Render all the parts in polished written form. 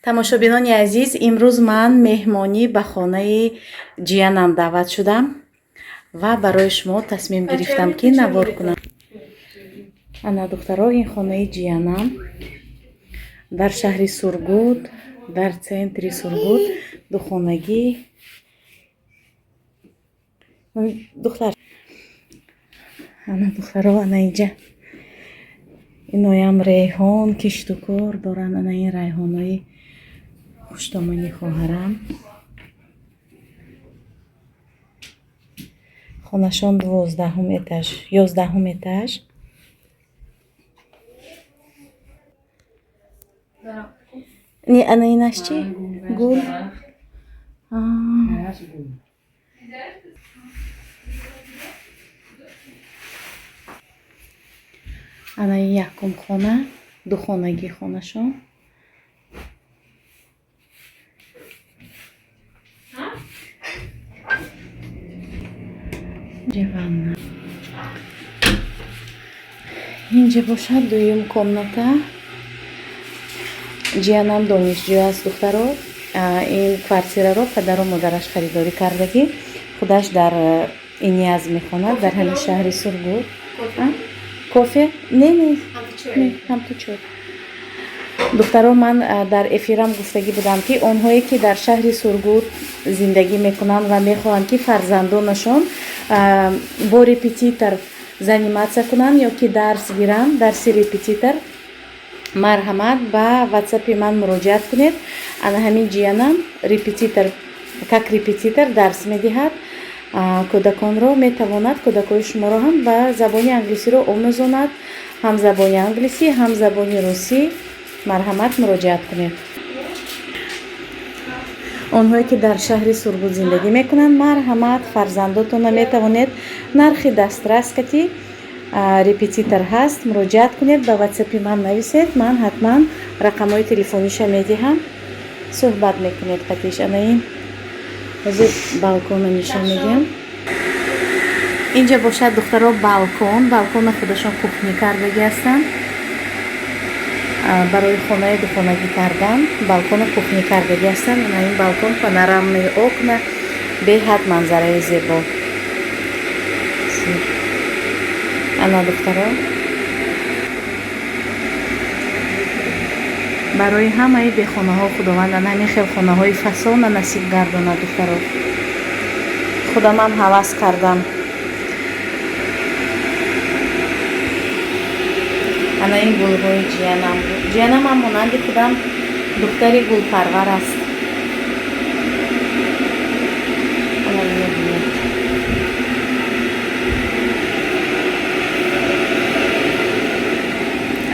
Тамошобинони азиз, имрӯз ман меҳмонӣ ба хонаи ҷиянам даъват шудам ва барои шумо тасмим гирифтам, ки навор кунам. Ана, духтаро, ин хонаи ҷиянам дар шаҳри Сургут, дар центри Сургут, духонагӣ. Духтар, ана, духтаро, ана инҷа иноям рейҳон киштукор доранд. Ана ин райҳонои хуштомани хоҳарам. Хонашон 12-ум этаж, 11-ум этаж. Не, ана инаш чи? Гул. Ана ин якум хона, духонагии хонашон. Ванна. Инҷа бошад дуюм комната. Ҷиянам донишҷӯ аст, духтаро. Ин квартираро падару модараш харидорӣ кардагӣ. Худаш дар Иниаз мехонад, дар ҳамин шаҳри Сургут. Кофе? Не, не, ҳамту чой. Духтаро, ман дар эфирам гуфтагӣ будам, ки онҳое, ки дар шаҳри Сургут зиндагӣ мекунанд ва мехоҳанд, ки фарзандонашон бо репетитор заниматься кунанд ё ки дарс гиранд, дарси репетитор, марҳамат, ба ватсапи ман муроҷиат кунед. Ана ҳамин ҷиянам репетитор, как репетитор дарс медиҳад кӯдаконро. Метавонад кӯдакҳои шуморо ҳам ба забони англисиро омӯзонад, ҳам забони англисӣ, ҳам забони русӣ. Марҳамат, муроҷиат кунед. Онҳое, ки дар шаҳри Сургут зиндагӣ мекунанд, марҳамат, фарзандотонро метавонед нархи дастрас кати репетитор ҳаст, муроҷиат кунед, ба ватсапи ман нависед, ман ҳатман рақамҳои телефониша медиҳам, суҳбат мекунед қатиш. Ана ин ҳозир балкона нишон медиҳам. Инҷа бошад, духтаро, балкон. Балкона худашон кухня кардагӣ ҳастанд. Барои хонаи духонагӣ кардан балкона кухня кардагӣ ҳастанд. Ана ин балкон, панорамные окна, беҳад манзараи зебо. Ана, духтаро, барои ҳамаи бехонаҳо Худованд ана ҳамин хел хонаҳои фасона насиб гардонад. Духтаро, худамам ҳавас кардам. Ана ин гулҳои ҷиянам буд. Ҷиянамам монанди худам духтари гулпарвар аст. Ана мебинед.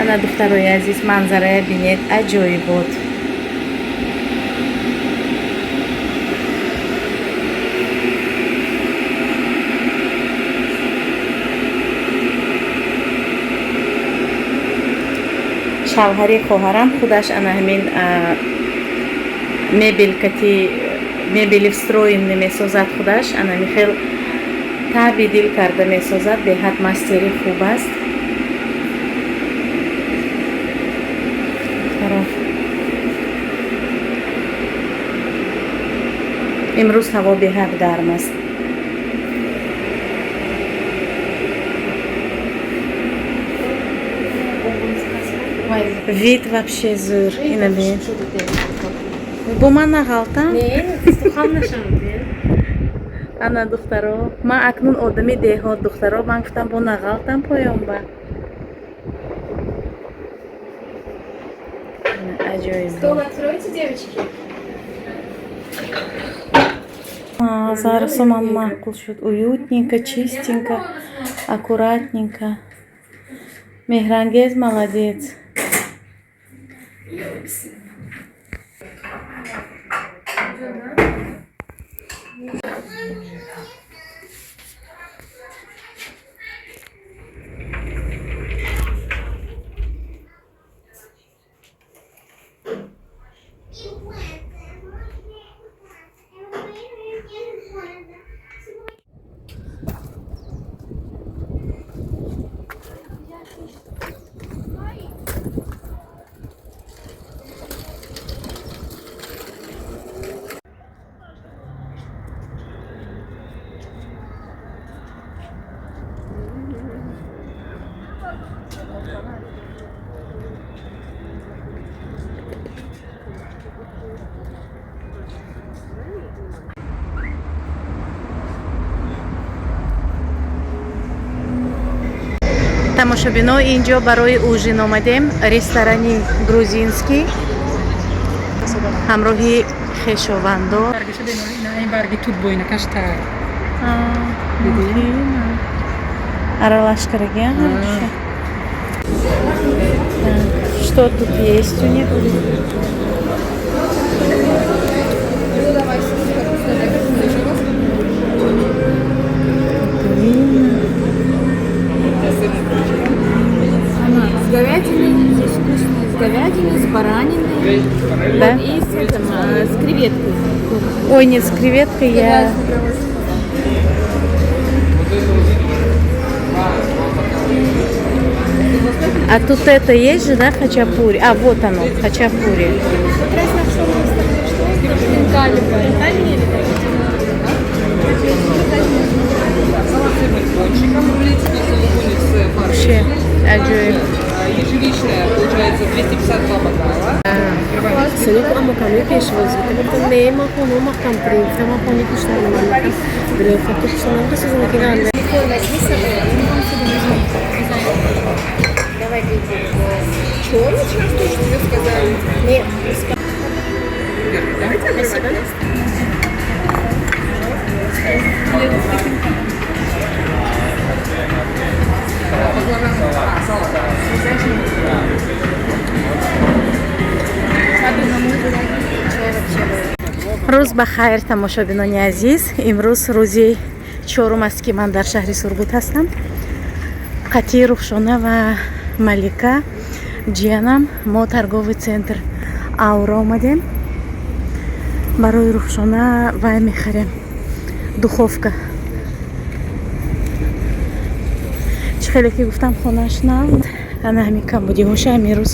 Ана, духтарои азиз, манзарая бинед, аҷоибот. Шавҳари хоҳарам худаш ана ҳамин мебел кати, мебели встроенный месозад худаш. Ана хел таби дил карда месозад, беҳад мастери хуб аст. Духтаро, имрӯз ҳаво беҳад гарм аст. Вид вообще зӯр. Ина бин, бо ман нағалтам. Ана, духтаро, ман акнун одами деҳот, духтаро, ман гуфтам, бо нағалтам поён ба. Аҷоиб. Стол откройте, девочки. Зарасомам маъқул шуд. Уютненько, чистенько, аккуратненько. Меҳрангез молодец. Тамошобино, инҷо барои ужин омадем, ресторани грузинский, ҳамроҳи хешовандо. Барги тут бойнакашта. Аралаш караган. Что тут есть у них? С говядиной, здесь вкусные, с говядиной, с бараниной. Да? И с, этим, с креветкой. Ой, нет, с креветкой я. А тут это есть же, да, хачапури? А, вот оно, хачапури. Вообще, аҷоиб. Ежевичная, получается, 252 бокала. Синоку амаками пешвоз гуфтам, не, ман хона маҳкам кунем. Гуфтам, ман хони пуштам, фактор пуштам, созам ки на. Возьми с собой. Давай, Черный сейчас тоже тебе сказали. Нет. Давайте. Спасибо. А, салат. Рӯз ба хайр, тамошобинони азиз. Имрӯз рӯзи чорум аст, ки ман дар шаҳри Сургут ҳастам. Қатъи Рухшона ва Малика ҷиянам мо торговый центр Аура омадем. Барои Рухшона вай мехарем, духовка. Чӣ хеле ки гуфтам, хонааш нав, ана ҳамин камбудиҳоша ҳамин рӯз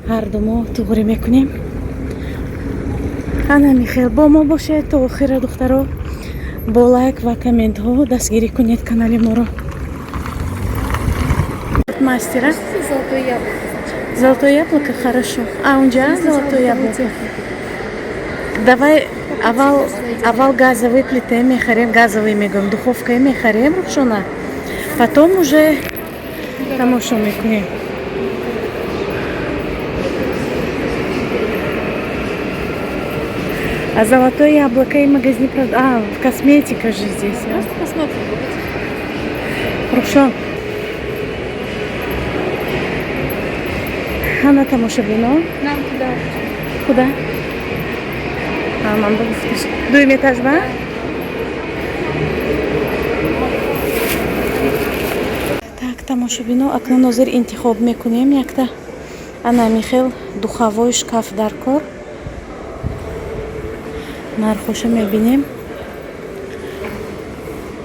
ҳарду мо туғрӣ мекунем. Ана ҳамин хел бо мо бошед то охира, духтаро. Бо лайк ва комментҳо дастгирӣ кунед канали моро. Мастера. Золотое яблоко. Золотое яблоко, хорошо. А унҷа золотое яблоко. Давай аввал газовый плита мехарем, газовый мегӯем, духовкае мехарем, Рухшона. Потом уже тамошо мекунем. А золотое яблоко и магазин. А, косметика же здесь. А? Просто посмотрим. Рухшон. Ана, тамошобино. Нам туда. Куда? А, ман ба гуфтиш. Дуюм этаж ба? Так, тамошобино, акнун ҳозир интихоб мекунем якта. Ана михел духовой шкаф дар кор. Нархоша мебинем.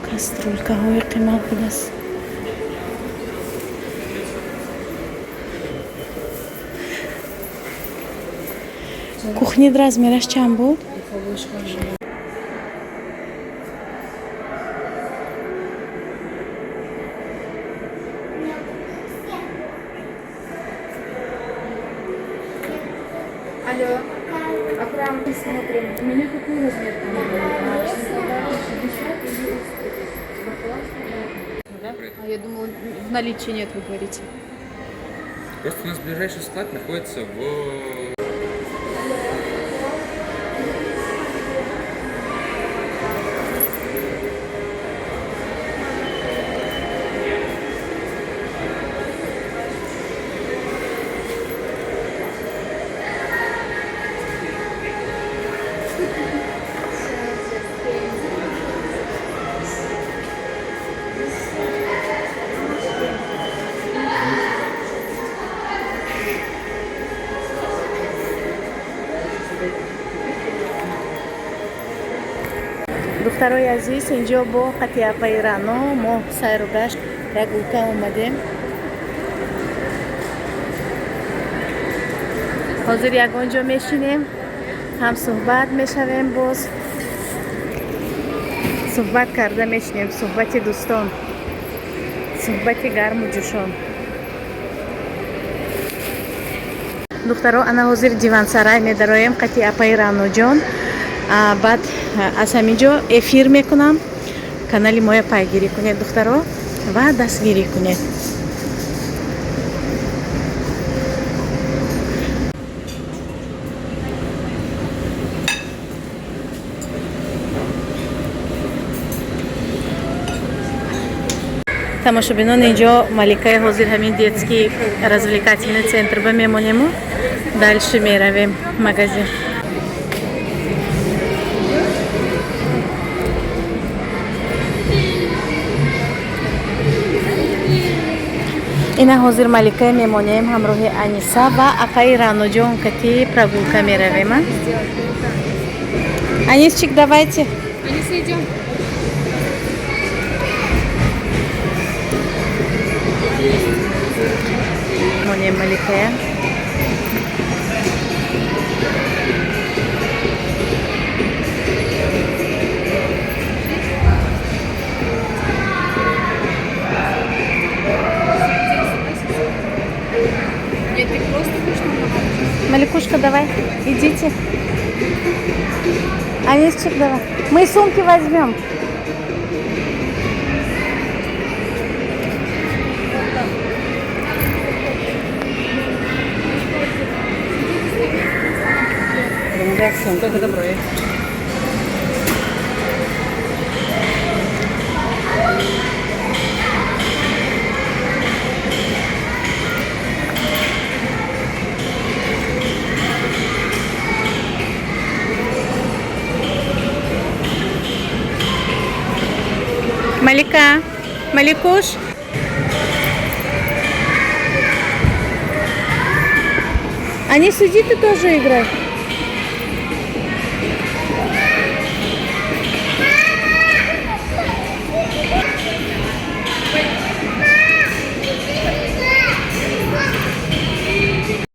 Кастрюлькаҳои қимат будааст. Кухнид размераш чанд буд? Алло. Акрам, смотрим. У меня какой размер? 60 или А я думала, в наличии нет, вы говорите. Просто у нас ближайший склад находится в. Духтарои азиз, инҷо бо қатиапаи Рано мо сайру гашт, прогулка омадем. Ҳозир ягон ҷо мешинем, ҳам суҳбат мешавем, боз суҳбат карда мешинем, суҳбати дӯстон, суҳбати гарму ҷӯшон. Духтаро, ана ҳозир дивансарай медароем қати апаи Раноҷон. Баъд аз ҳамин ҷо эфир мекунам. Канали моя пайгирӣ кунед, духтаро, ва дастгирӣ кунед. Тамошобинон, инҷо Маликаи ҳозир ҳамин детский развлекательный центр ба мемонему, дальше меравем магазин. Ина ҳозир Маликаи мемонем, ҳамроҳи Аниса ва апаи Раноҷон кати прогулка меравем. Анисчик, давайте. Аниса, идем. Монем Маликая. Нет, ты просто будешь нам. Маликушка, давай, идите. Анисчик, давай. Мы сумки возьмем. Только добро. Малика, Маликуш. Анис, иди ты тоже играй.